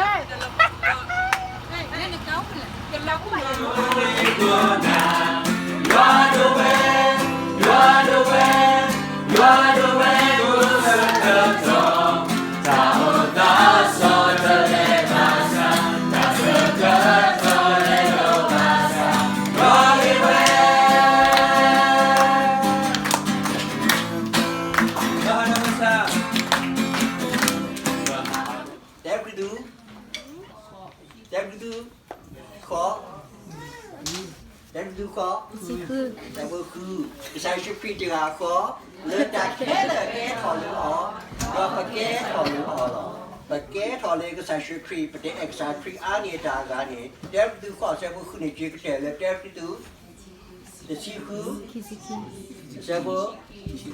တဲ တဲဃု, တဲဃုဃီ, တဲဃုဃီ, ဃု, ကစၢ်ယ့ၣ်ၡူးခရံာ်တဂၤဃီ, လၢတၢ်ခဲလၢာ်ကဲထီၣ်လၢအီၤ, ဒီးပကဲထီၣ်လၢအီၤလီၤ. ပကဲထီၣ်လၢကစၢ်ယ့ၣ်ၡူးခရံာ် ပတအဲၣ်ကစၢ်ခရံာ်အါန့ၢ်တၢ်အဂၤန့ၣ် တဲဃုဃီ ဆၢဖိဃုန့ၣ် က့ၤကတၢၢ်လၢ တဲဃု တဆံဃု, ဆၢဖိ ခံဆံခံ, ပှၤမ့ၢ်တအဲၣ်ဘၣ်ကစၢ်ယ့ၣ်ၡူးခရံာ်တဂၤဂၤဒီး, အီဘၣ်တၢ်ဆိၣ်အၢတက့ၢ်. အ့းဖ့းစူး ဃု ဆၢဖိ ခံဆံလွံၢ်, ပှၤလၢအအဲၣ် ပကစၢ်ယ့ၣ်ၡူးခရံာ်လၢ အသူၣ်ကံၢ်အသးလဲၣ်ခဲလၢာ်န့ၣ်, မ်တၢ်ဘျုးတၢ်ဖှိၣ်ကအိၣ်ဒီးအီၤတက့ၢ်. အဃိန့ၣ် ခရံာ်ဖိတဂ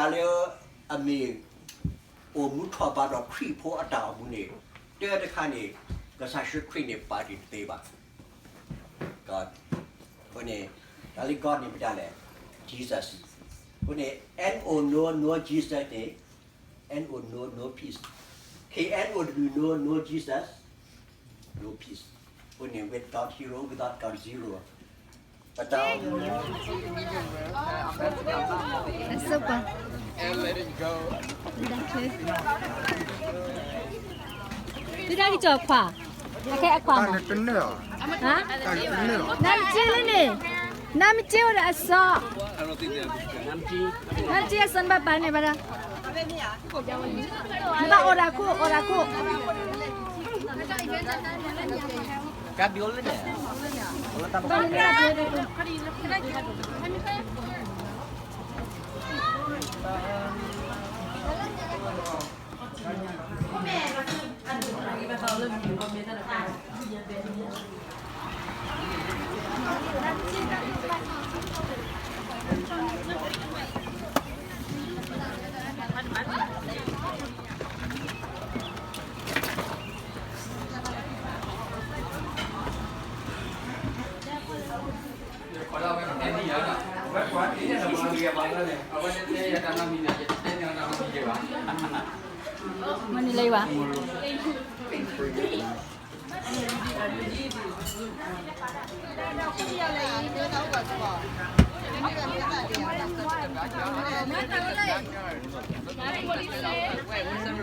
ၤလၢ အမ့ၢ် အိၣ်မူထီၣ်ဘၣ်ဒီးခရံာ်ဖိအတၢ်အိၣ်မူန့ၣ်, တၢ်တခါန့ၣ် ကစၢ်ယ့ၣ်ၡူးခရံာ်န့ၣ် ပာ်တ့ၢ်တသ့ဘၣ်. God, အဃိန့ၣ် တၢ်လၢ God န့ၣ်မ့ၢ်ဒ်လဲၣ်, Jesus. အဃိန့ၣ် N O no no Jesus န့ၣ်, N O no no peace. K N O W no no Jesus, no peace. အဃိန့ၣ် without hero, without God, zero. ပတၢ် အစပာ ဒုဒၣ်ကစီၤခွါ, အခဲအခွါမး, ဟါ, နမ့ၢ်က့လၢန့ၣ်, နမ့ၢ်က့အိၣ်ဒီးအစီ, နမ့ၢ်က့အစီနဘၣ်ပာ်န့ၢ်ဘၣ်ဒီး, နဘၣ်အိၣ်ဒီးခိၣ်, အိၣ်ဒီးခိၣ်. Money လၢဝါ.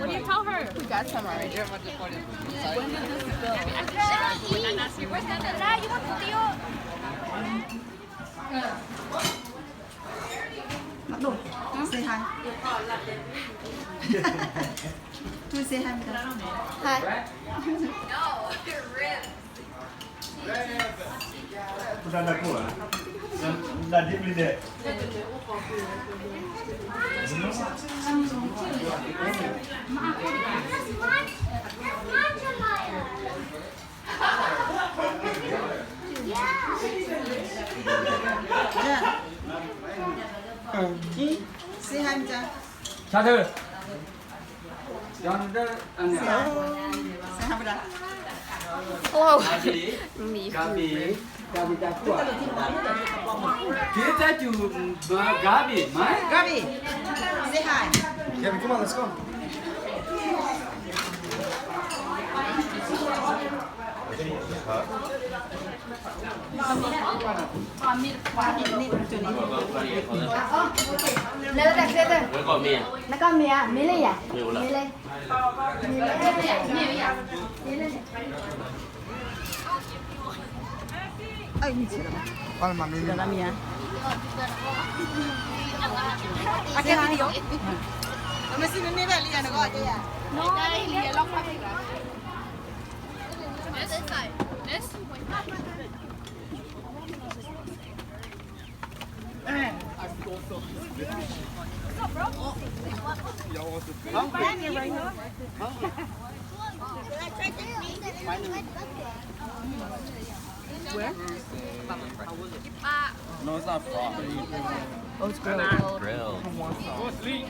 What do you tell her? We got some already. Say hi. Say hi. Hi. Say hi, Mita. Say hi, Mita. Say hi, Mita. Hello. Gabi. Gabi. Gabi. Gabi. Say hi. Gabi, come on, let's go. Where? No, it's not far. Oh, it's grilled. Grilled. Go sleep.